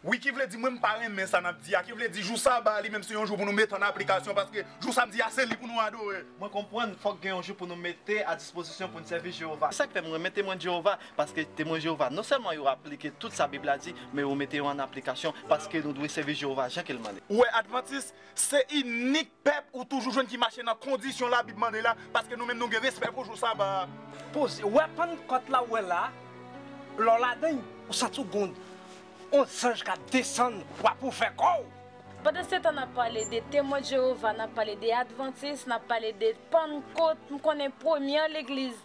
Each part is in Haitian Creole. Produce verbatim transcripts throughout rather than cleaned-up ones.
Wi, ki vle di mwen m pa renmen sa n ap di a, ki vle di jou saba a li menm se yon jou pou nou mete an aplikasyon, paske jou samdi a se li pou nou adore. Mwen konprann, fòk gen yon jou pou nou mete a dispozisyon pou n sèvi Jewova. Se sa k fè m renmen Temwen Jewova, paske Temwen Jewova non sèlman yo aplike tout sa Bib la di, men yo mete yo an aplikasyon, paske nou dwe sèvi Jewova jan ke l mande. Ou wè, Advantis, se inik pèp ou toujou jwenn ki mache nan kondisyon Labib mande la, paske nou menm nou gen respè pou jou saba a. Poze, wè Pannkòt la ou wè la, lè w ladan l, ou santi w gon, yon zanj k ap desann, w ap ouvè kò w. Pandansetan, n ap pale de Temwen Jewova, n ap pale de Advantis, n ap pale de Pannkòt, m konnen premyè legliz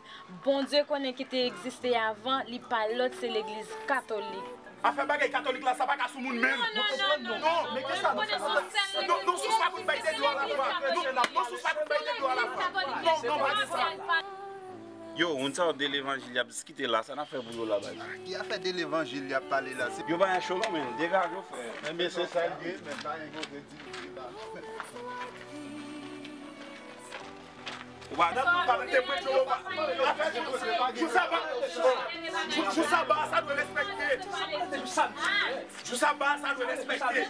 Bondye konnen ki te egziste avan, li pa lòt, se legliz katolik. Afè bagay katolik la, sa pa ka sou moun menm. Non, non, non, non, non, non, men kisa nou fè sa? Non, non, sous pa konn bay de dlo a la fwa. Non, non, sous pa konn bay de dlo a la fwa. Non, non, pa di sa. Yo, moun sa yo de levanjil y ap diskite la, sa n ap fè pou yo la, baz? Ki afè de levanjil y ap pale la? Se yo pa gen cho non, men degaje w, frè. Men mesye sa l ye, men pa gen kote di la. Ou pa, ou pa mete pwent yo, ou pa. Jou saba, jou, jou saba, sa dwe respekte. Jou saba, sa dwe respekte.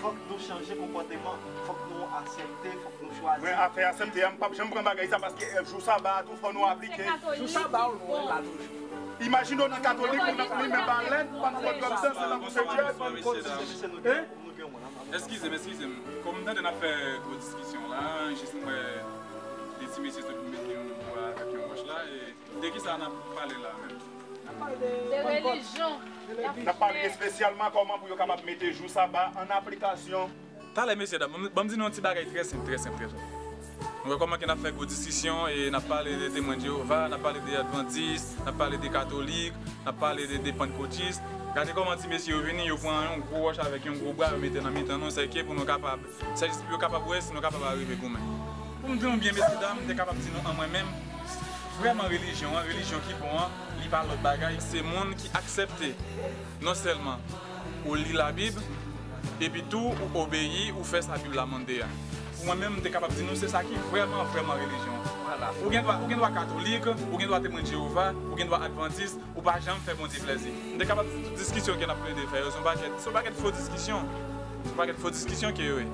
Fòk nou chanje konpòteman, fòk nou aksepte, fòk nou chwazi. Mwen, afè aksepte a, m p ap janm pran bagay sa, paske, eh, jou saba a tou fò nou aplike. Jou saba a, ou lwen la toujou. Imajine w nan katolik, ou nan plimen balèt, pannkòt w ap danse nan kou se djòl. Hein? Eskize m, eskize m. Kòm m tande n ap fè gwo diskisyon la, jis m wè de ti mesye sot mete yon bwa avèk yon wòch la, e de kisa n ap pale la menm? N ap pale de, de relijyon. N ap pale espesyalman kòman pou yo kapab mete jou saba an aplikasyon. Talè, mesye dam, ban m, ban m di nou yon ti bagay trè senp, trè senp, trè senp. Nou wè kòman ke n ap fè gwo diskisyon e n ap pale de Temwen Jewova, n ap pale de Advantis, n ap pale de Katolik, n ap pale de, de Pannkotis. Gade kòman ti mesye yo vini, yo pran yon gwo wòch avèk yon gwo bwa, yo mete nan mitan nou, sèke pou nou kapab, sèke pou yo kapab wè si nou kapab arive goumen. Pou m di nou byen, mesye dam, m te kapab di nou an mwen menm, vrèman relijyon an, relijyon ki bon an, li pa lòt bagay, se moun ki aksepte non sèlman ou li Labib, epi tou ou obeyi, ou fè sa Bib la mande a. Pou mwen menm, m te kapab di nou se sa ki vrèman, vrèman relijyon an. Ou gen dwa, ou gen dwa katolik, ou gen dwa Temwen Jewova, ou gen dwa advantis, ou pa janm fè Bondye plèzi. M te kapab di tout diskisyon ke n ap plede fè yo, se yon pakèt, se yon pakèt fo diskisyon. Se yon pakèt fo diskisyon ke yo ye.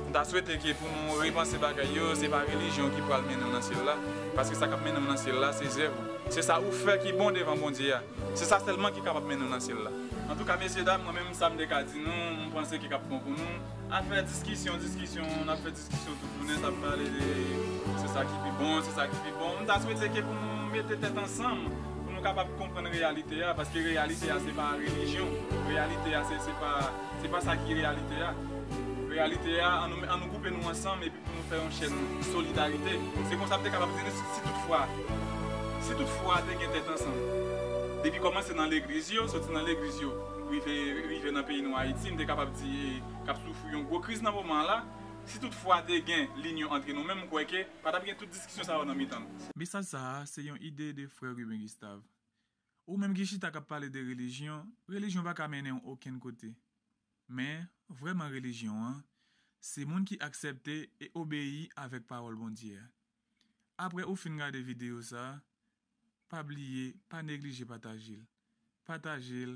M ta swete ke pou nou repanse bagay yo, se pa relijyon ki pral mennen w nan syèl la, paske sa k ap mennen w nan syèl la, se zèv ou. Se sa ou fè ki bon devan Bondye a. Se sa sèlman ki kapab mennen w nan syèl la. Antouka, mesye dam, mwen menm, sa m te ka di nou, m panse ki k ap bon pou nou. Afè diskisyon, diskisyon, n ap fè diskisyon tout jounen, n ap pale de se sa ki pi bon, se sa ki pi bon. M ta swete ke pou nou mete tèt ansanm, pou nou kapab konprann reyalite a, paske reyalite a, se pa relijyon. Reyalite a, se, se pa, se pa sa ki reyalite a. Reyalite a, an nou, an nou gwoupe nou ansanm, epi pou nou fè yon chèn solidarite. Se konsa m te kapab di nou si, si toutfwa, si toutfwa te gen tèt ansanm. Depi kòmanse nan legliz yo, soti nan legliz yo, rive, rive nan peyi nou Ayiti, m te kapab di, eh, k ap soufri yon gwo kriz nan moman an la, si toutfwa te gen linyon antre nou menm, m kwè ke pa t ap gen tout diskisyon sa yo nan mitan nou. Mesaj sa a, se yon ide de frè Ruben Gustave. Ou menm ki chita k ap pale de relijyon, relijyon pa ka mennen w okenn kote. Men, vrèman relijyon an, se moun ki aksepte e obeyi avèk pawòl Bondye a. Apre ou fin gade videyo sa a, pa bliye, pa neglije pataje l. Pataje l,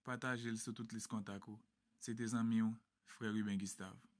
pataje l sou tout lis kontak ou. Se te zanmi w, frè Ruben Gustave.